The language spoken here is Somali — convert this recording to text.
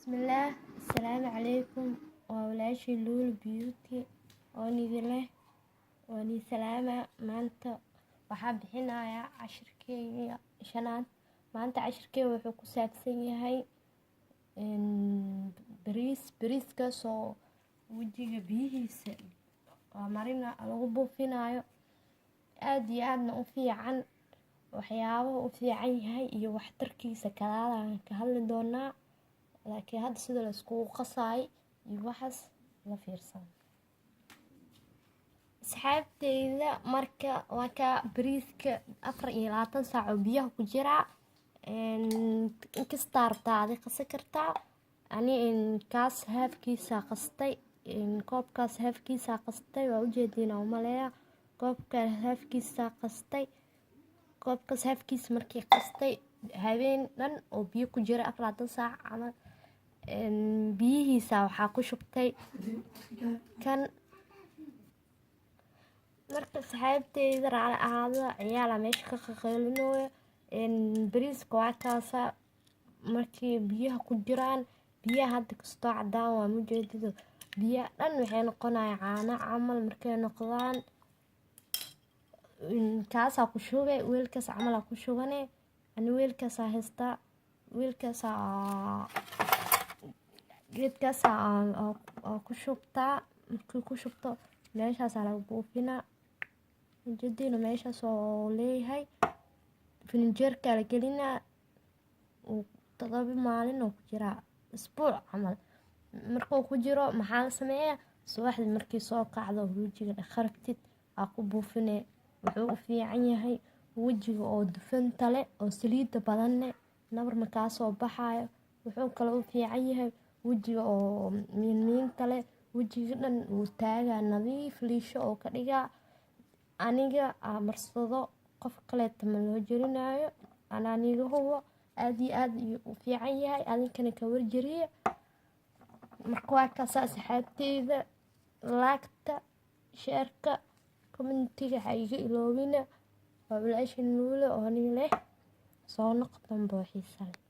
Bismillaah, asalaamu calaykum. Waa walaashii Luul Beauty oo idin leh waan idin salaama. Maanta waxaa bixinayaa cashirkeyga shanaad. Maanta cashirkeyga wuxuu ku saabsan yahay bariis, bariiskaasoo wejiga biyihiisa waa marina lagu buufinayo, aad iyo aadna u fiican. Waxyaabaha u fiican yahay iyo waxtarkiisa kadaalaan ka hadli doonaa, laakiin hadda sida la iskugu qasaayo iyo waxaas la fiirsan, asxaabteyda. Marka waa ka bariiska 24 saac oo biyaha ku jiraa. Inkastaa rabtaa adi qasi kartaa. Ani kaas half-kiisa qastay, koobkaas half-kiisa qastay. Waa ujeediin aan umaleeya. Koobka half-kiisa qastay. Koobkaas half-kiisa markii qastay, habeen dhan oo biyo ku jira, 24 saac camal, biyihiisa waxaa ku shubtay kan. Marka asxaabteyda, raali ahaada, ciyaala meesha ka qaqeylinooyo. Bariiska waa kaasa. Markii biyaha ku jiraan, biyaha hadda kastoo cadaan waa mujeedido, biyaha dhan waxay noqonayaan caano camal. Markay noqdaan, kaasaa ku shube, weelkaas camalaa ku shubane. Ani weelkaasaa haystaa, weelkaasaa geedkaasaa ku shubtaa. Markii ku shubto, meeshaasaa laga buufinaa. Ujeediina meeshaas oo leeyahay filinjeerkaa la gelinaa. 7 maalin oo ku jiraa, isbuuc camal. Markuu ku jiro, maxaa la sameeyaa? Subaxdii markii soo kacdo, wejiga dhaqarabtid, aa ku buufine. Wuxuu u fiican yahay wejiga oo dufanta leh oo saliidda badan leh, nabar makaa soo baxaayo. Wuxuu kaloo u fiican yahay wejiga oo miinmiinta leh. Wejiga dhan wuu taagaa, nadiif liisho oo ka dhigaa. Aniga aa marsado, qof kaleeta ma loo jerinayo, anaa niiga hubo. Aad iyo aad ayuu u fiican yahay, adinkana ka warjeriya. Marka waa kaasa, asxaabteyda. Like-ta, share-ka, comment-iga ha iga iloobina. Waa walaashin Luule oo nin leh soo noqdan boo xiisa leh.